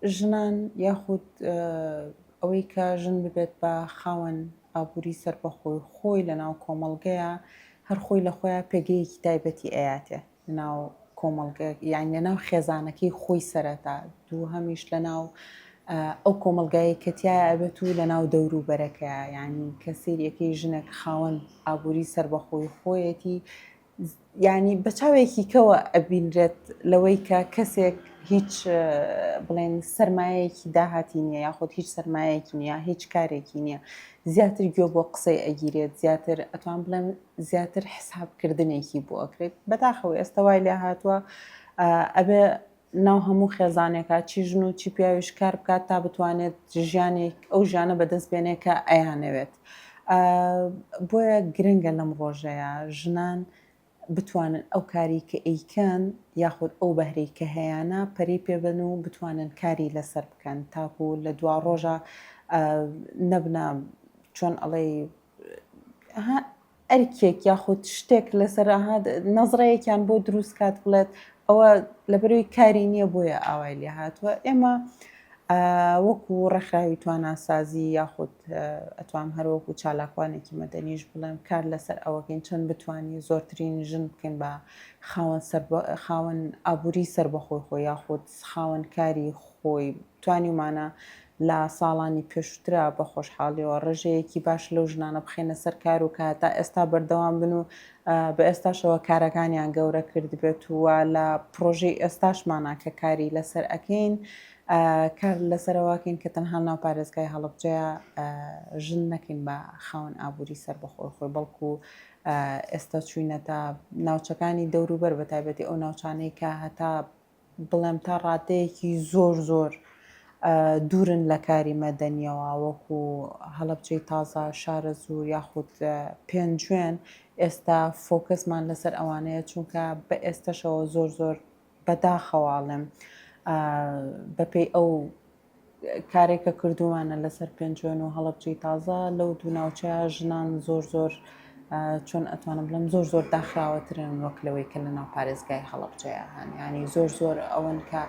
ژنان یاخود ئەوەی کە ژن ببێت بە خاوەن ئابووری سەربەخۆی خۆی لە ناو کۆمەڵگەیە هەر خۆی لە خۆیان پێگەیەکی تایبەتی ئەیاتێ لەناو کۆمەڵگە یان لەناو خێزانەکەی خۆی سەرەتا دووهەمیش لەناو ئەو کۆمەڵگایەی کە تیایا ئەبێت و لەناو دەوروبەرەکەیا یانی کە سەیری ئەکەی ژنێک خاوەن ئابووری سەربەخۆی خۆیەتی یانی بە چاوێکی کەوە ئەبینرێت لەوەی کە کەسێک هیچ بڵێن سەرمایەکی داهاتی نییە یاخود هیچ سەرمایەکی نییە هیچ کارێکی نییە زیاتر گوێ بۆ قسەی ئەگیرێت زیاتر ئەتوان بڵێم زیاتر حساب کردنێکی بۆ ئەکرێت بەداخەوە ئێستا وای لێ هاتووە ئەبێ ناو هەموو خێزانێکا چی ژن و چی پیاویش کار بکات تا بتوانێت ژیانێک ئەو ژیانە بەدەست بێنێ کە ئەیانەوێت بۆیە گرنگە لەم ڕۆژەیە ژنان بتوانن ئەو کاری کە ئەیکەن یاخود ئەو بەهرەی کە هەیانە پەرەی پێبەن و بتوانن کاری لەسەر بکەن تاکو لە دوا ڕۆژە نەبنە چۆن ئەڵێی ئەرکێک یاخود شتێک لەسەر نەزرەیەکیان بۆ دروست کات بڵێت ئەوە لەبەرەوەی کاری نییە بۆیە ئاوای لێ هاتووە ئێمە وەکو ڕێکخراوی تواناسازی یاخود ئەتوام هەر وەکو چالاکوانێکی مەدەنیش بڵێم کار لەسەر ئەوەکەین چەند بتوانین زۆرترین ژن بکەین بە خاوەن خاوەن ئابووری سەربەخۆی خۆی یاخود خاوەن کاری خۆی توانیومانە لە ساڵانی پێشووترا بە خۆشحاڵیەوە ڕێژەیەکی باش لەو ژنانە بخەینە سەر کار و کە هەتا ئێستا بەردەوام بن و بە ئێستاشەوە کارەکانیان گەورە کردبێت و لە پرۆژەی ئێستاشمانە کە کاری لەسەر ئەکەین کار لەسەرەوەکەین کە تەنها ناو پارێزگای هەڵەبجەیە ژن نەکەین بە خاوەن ئابووری سەر بەخۆی خۆی بەڵکو ئێستا چوینەتە ناوچەکانی دەوروبەر بە تایبەتی ئەو ناوچانەی کە هەتا بڵێم تا ڕادەیەکی زۆر زۆر دوورن لە کاری مەدەنیەوە وەکو هەڵەبجەی تازە، شارەزوور یاخود پێنجوێن ئێستا فۆکەسمان لەسەر ئەوانەیە چونکە بە ئێستەشەوە زۆر زۆر بەداخەوە ئەڵێم بەپێی ئەو کارێک کە کردوومانە لەسەر پێنجوێن و هەڵەبجەی تازە لەو دوو ناوچەیە ژنان زۆر زۆر چۆن ئەتوانم بڵێم زۆر زۆر داخراوەترن وەک لەوەی کە لەناو پارێزگای هەڵەبجەیە هەن ینی زۆر زۆر ئەوەن کە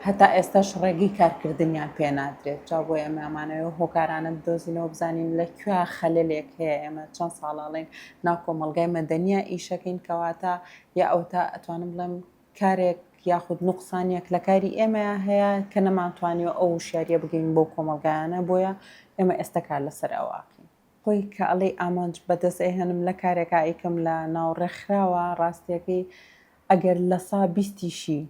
هەتا ئێستاش ڕێگەی کارکردنیان پێ نادرێت جا بۆ ئێمە ئەمانەوە هۆکارانە بدۆزینەوە بزانین لە کوێ خەلەلێک هەیە ئێمە چەند ساڵاڵین ناو کۆمەڵگای مەدەنیە ئیشەکەین کەواتە یا ئەوتا ئەتوانم بڵێم کارێک یاخود نوقسانیەک لە کاری ئێمەیا هەیە کە نەمانتوانیوە ئەو وشیاریە بگەین بەو کۆمەڵگایانە بۆیە ئێمە ئێستا کار لەسەر ئەوە ئەکەین. خۆی کە ئەڵێی ئامانج بەدەست ئەیهێنم لە کارێکا ئەیکەم لە ناو ڕێکخراوە ڕاستیەکەی ئەگەر لە سا بیستیشی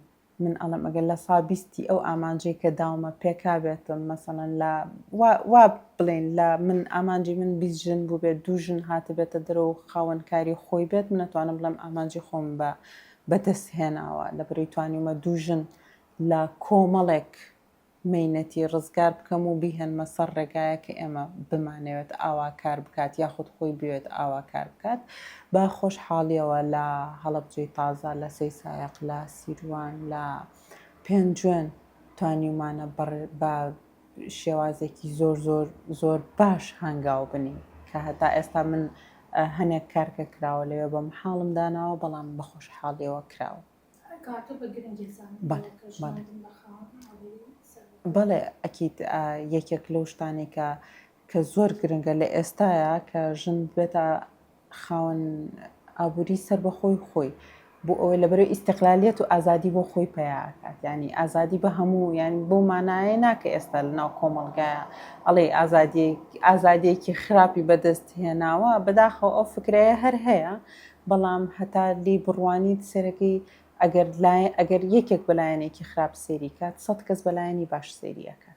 من ئەڵێم ئەگەر لە سا بیستی ئەو ئامانجەی کە داومە پێکابێتم مەسەڵەن لە وا وا بڵێین لە من ئامانجی من 20 ژن بووبێت دوو ژن هاتبێتە دەرەوە و خاوەن کاری خۆی بێت من ئەتوانم بڵێم ئامانجی خۆم بە بەدەست هێناوە، لەبەرئەوەی توانیومە دوو ژن لە کۆمەڵێک مەینەتی ڕزگار بکەم و بیهێنمە سەر ڕێگایەک کە ئێمە بمانەوێت ئاوا کار بکات یاخود خۆی بوێت ئاوا کار بکات. بە خۆشحاڵیەوە لە هەڵەبجەی تازە، لە سەیسایەق، لە سیروان، لە پێنجوێن توانیومانە بە شێوازێکی زۆر زۆر زۆر باش هەنگاو بنین کە هەتا ئێستا من هەنێک کار کە کراوە لەوێ بە محاڵم داناوە بەڵام بە خۆشحاڵیەوە کراوە. بەڵێ ئەکید یەکێک لەو شتانەی کە کە زۆر گرنگە لە ئێستایا کە ژن ببێتە خاوەن ئابووری سەربەخۆی خۆی بۆ ئەوەی لەبەرەی ئیستقلالیەت و ئازادی بۆ خۆی پەیا ئەکات یانی ئازادی بە هەموو یانی بەو مانایە نا کە ئێستا لەناو کۆمەڵگایە ئەڵێ ئازادی ئازادیەکی خراپی بەدەست هێناوە بەداخەوە ئەو فکرەیە هەر هەیە بەڵام هەتا لێی بڕوانیت سەرەکەی ئەگەر لای ئەگەر یەکێک بەلایەنێکی خراپ سەیری کات سەد کەس بەلایەنی باش سەیری ئەکات.